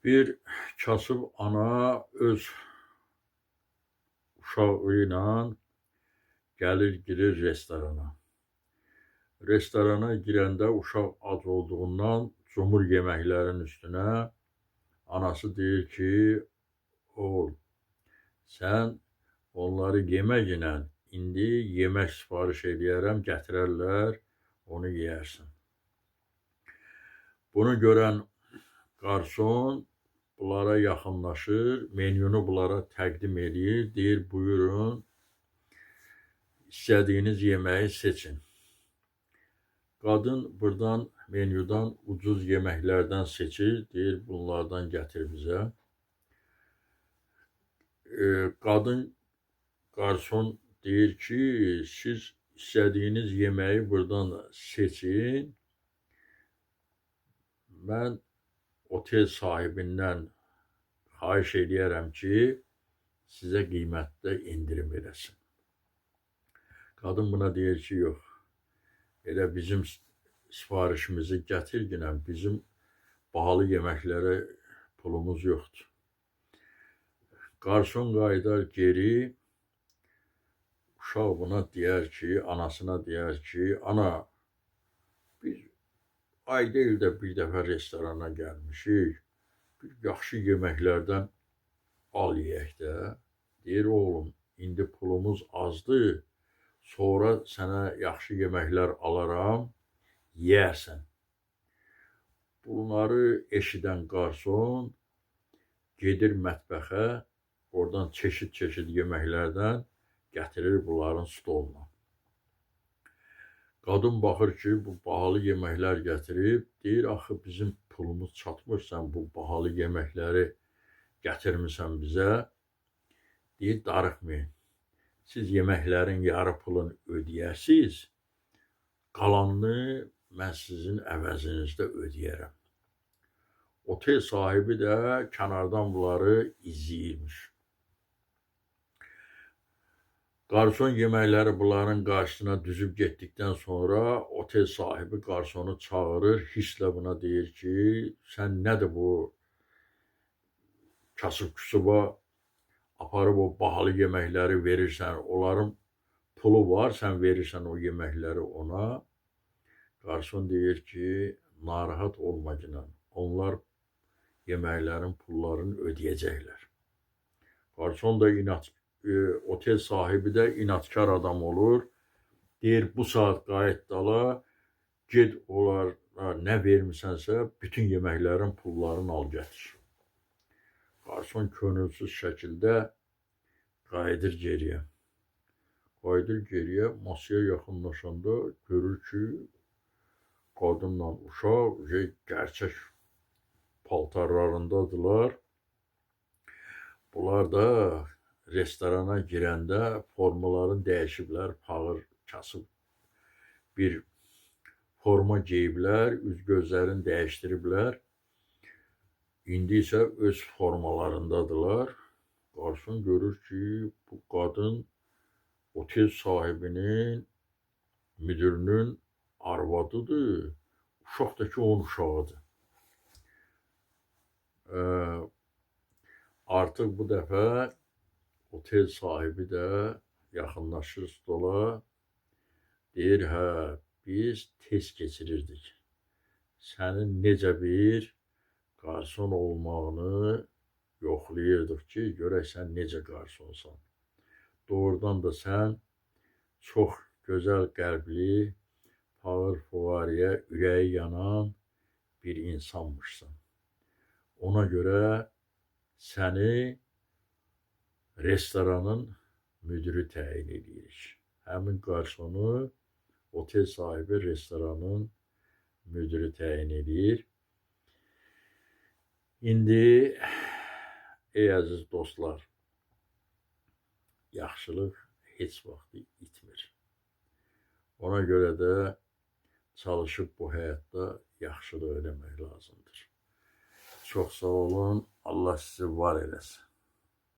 Bir kasıb ana öz uşağı ilə gəlir, girir restorana. Restorana girəndə uşaq ac olduğundan cumur yeməklərin üstünə. Anası deyir ki, oğul, sən onları yeməklə indi yemək sifariş eləyərəm, gətirərlər, onu yeyərsən. Bunu görən qarson bunlara yaxınlaşır, menyunu bunlara təqdim eləyir, deyir, buyurun, istədiyiniz yeməyi seçin. Qadın buradan, menyudan ucuz yeməklərdən seçir, deyir, bunlardan gətir bizə. Qadın qarson deyir ki, siz istədiyiniz yeməyi buradan seçin. Mən otel sahibindən xahiş eləyərəm ki, sizə qiymətdə endirim eləsin. Qadın buna deyir ki, yox, elə bizim sifarişimizi gətir ginən, bizim bahalı yeməklərə pulumuz yoxdur. Qarson qayıdar geri, uşaq buna deyər ki, anasına deyər ki, ana, biz ayda ildə bir dəfə restorana gəlmişik, bir yaxşı yeməklərdən al yeyək də. Deyir, oğlum, indi pulumuz azdır, sonra sənə yaxşı yeməklər alaram, yeyərsən. Bunları eşidən qarson gedir mətbəxə, oradan çeşid-çeşid yeməklərdən gətirir bunların stoluna. Qadın baxır ki, bu bahalı yeməklər gətirib, deyir, axı bizim pulumuz çatmır, sən bu bahalı yeməkləri gətirmisən bizə. Deyir, darıxmayın. Siz yeməklərin yarı pulunu ödəyəsiniz, qalanını mən sizin əvəzinizdə ödəyərəm. Otel sahibi də kənardan bunları izləyirmiş. Qarson yeməkləri bunların qarşısına düzüb getdikdən sonra otel sahibi qarsonu çağırır, hisslə buna deyir ki, sən nədir bu kasıb-küsuba aparıb o bahalı yeməkləri verirsən, onların pulu var, sən verirsən o yeməkləri ona. Qarson deyir ki, narahat olma ginən, onlar yeməklərin pullarını ödəyəcəklər. Qarson da inat, otel sahibi də inadkar adam olur. Deyir, bu saat qayıt dala, get onlara nə vermisənsə, bütün yeməklərin pullarını al gətir. Qarson könülsüz şəkildə qayıdır geriyə. Qayıdır geriyə, masaya yaxınlaşanda görür ki, qadınla uşaq gerçək paltarlarındadılar. Bunlar da restorana girəndə formalarını dəyişiblər, fağır, kasıb bir forma geyiblər, üz gözlərini dəyişdiriblər. İndi isə öz formalarındadılar. Qarson görür ki, bu qadın otel sahibinin, müdürünün arvadıdır. Uşaq da ki, onun uşağıdır. Artıq bu dəfə otel sahibi də yaxınlaşır stola, deyir, hə, biz test keçirirdik. Sənin necə bir qarson olmağını yoxlayırdıq ki, görək sən necə qarsonsan. Doğrudan da sən çox gözəl qəlbli, fağır-fuqariyə, ürəyi yanan bir insanmışsan. Ona görə səni restoranın müdiri təyin edirik. Həmin qarsonu otel sahibi restoranın müdiri təyin edir. İndi, ey əziz dostlar, yaxşılıq heç vaxt itmir. Ona görə də çalışıb bu həyatda yaxşılıq eləmək lazımdır. Çox sağ olun, Allah sizi var eləsin.